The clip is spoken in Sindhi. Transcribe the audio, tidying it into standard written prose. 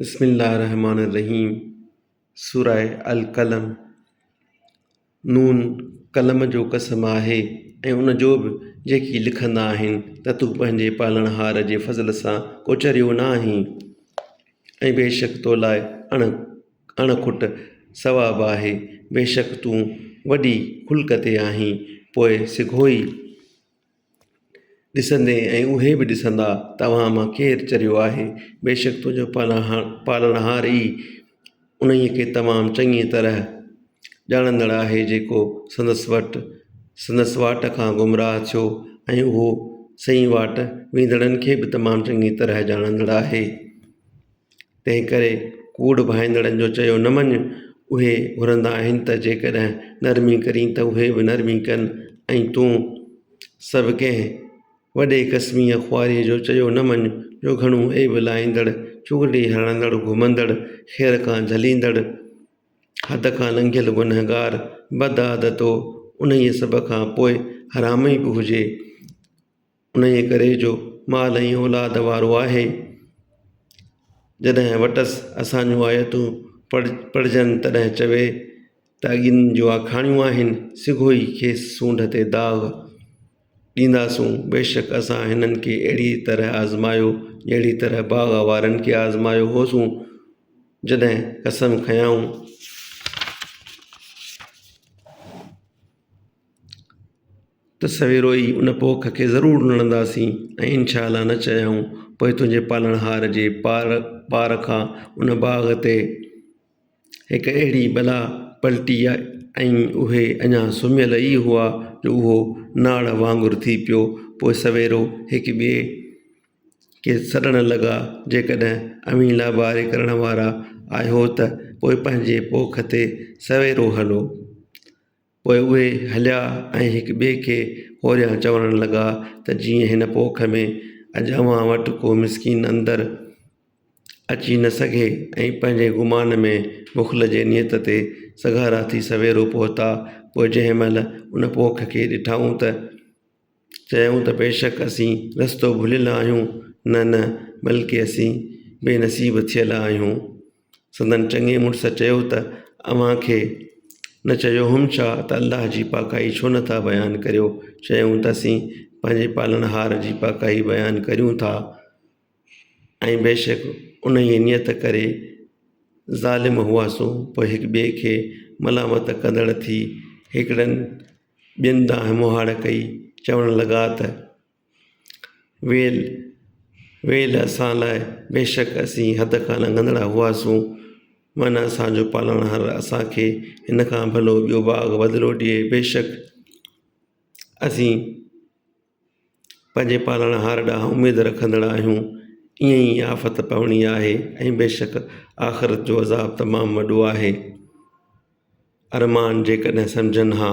بسم الله الرحمٰن الرحيم سوره القلم نون قلم جو قسم آهي ۽ ان جو به جيڪي لکندا آهن ته تون پنهنجي پالڻهار جي فضل سان ڪو چريو نه آهين ۽ بيشڪ تو لاء اڻ اڻ کٽ ثواب آهي بيشڪ تون وڏي خلق تي آهين پوء سگهو ئي ڏسندين ۽ اهي به ڏسندا ته اوهان مان ڪير چريو آهي. بيشڪ تنهنجو پالڻهار ئي انهيء کي تمام چڱيء طرح ڄاڻندڙ آهي جيڪو سندس وٽ سندس واٽ کان گمراهه ٿيو ۽ اهو سئين واٽ ويندڙن کي به تمام چڱيء طرح ڄاڻندڙ آهي. تنهن ڪري ڪوڙ ڀائيندڙن جو چيو نه مڃ، اهي گهرندا آهن ته جيڪڏهن نرمي ڪرين ته اهي به نرمي ڪن ۽ تون سڀ ڪنهن وڏي قسميء خواريء جو چيو نه مڃ، جو گهڻو عيب لائيندڙ، چغلي هڻندڙ، گهمندڙ، خير کان جهليندڙ، حد کان لنگهيل گنهگار، بدعادتو، انهيء سڀ کان پوء حرامي به هجي. انهيء ڪري جو مال ۽ اولاد وارو آهي. جڏهن وٽس اسان جون آيتون پڙهجن تڏهن چوي ته اڳين جون آکاڻيون آهن، سگهو ئي کيس سونڍ تي داغ ڏينداسون. بيشڪ اسان هنن کي اهڙيء طرح آزمايو، جهڙيء طرح باغ وارن کي آزمايو هوسون، جڏهن قسم کنيائون. ته سويرو ئي ان پوک کي ضرور لڻنداسين ۽ انشاء الله نه چيائون پوء تنهنجي پالڻهار جي پار پار کان ان باغ تي هڪ اهڙي بلا پلٽي آئي ۽ اهي اڃا سمهيل ئي هئا جو اهو ناڙ وانگر ٿي پيو پوء سويرو هڪ ٻئي کي سڏڻ لڳا جيڪڏهن اوهين لاباري ڪرڻ وارا آهيو ته پوء پنهنجي پوک تي سويرو هلو. پوء اهي هليا ۽ هڪ ٻئي کي هوريان چوڻ لڳا ته جيئن هن پوک ۾ اڄ اوهان وٽ ڪو مسڪين اندر اچي نه سگهي ۽ پنهنجي گمان ۾ بخل جي نيت تي سگهارا ٿي سويرو پهتا. پوء جنهن مهل ان پوک کي ڏٺائون ته چيائون ته بيشڪ اسين رستو ڀليل آهيون، نه نه بلڪه اسين بي نصيب ٿيل آهيون. سندن چڱي مڙس چيو ته اوهان کي نه چيو هوم ڇا ته الله جي پاڪائي ڇو نه ٿا بيان ڪريو؟ چيائون ته اسين پنهنجي پالڻهار جي پاڪائي بيان ڪريون ٿا ۽ بيشڪ انهيء نيت ڪري ظالم هئاسون. پوء هڪ ٻئي کي ملامت ڪندڙ ٿي هڪڙن ٻين ڏانهن مهاڙ ڪئي، چوڻ لڳا ته ويل، ويل اسان لاء، بيشڪ اسين حد کان لنگهندڙ هئاسون، من اسان جو پالڻهار اسان کي هن کان ڀلو ٻيو باغ بدلو ڏئي، بيشڪ اسين پنهنجي پالڻهار ڏانهن اميد رکندڙ آهيون، ائين ئي آفت پوڻي آهي ۽ بيشڪ آخرت جو عذاب تمام وڏو آهي. ارمان جيڪڏهن سمجهن ها.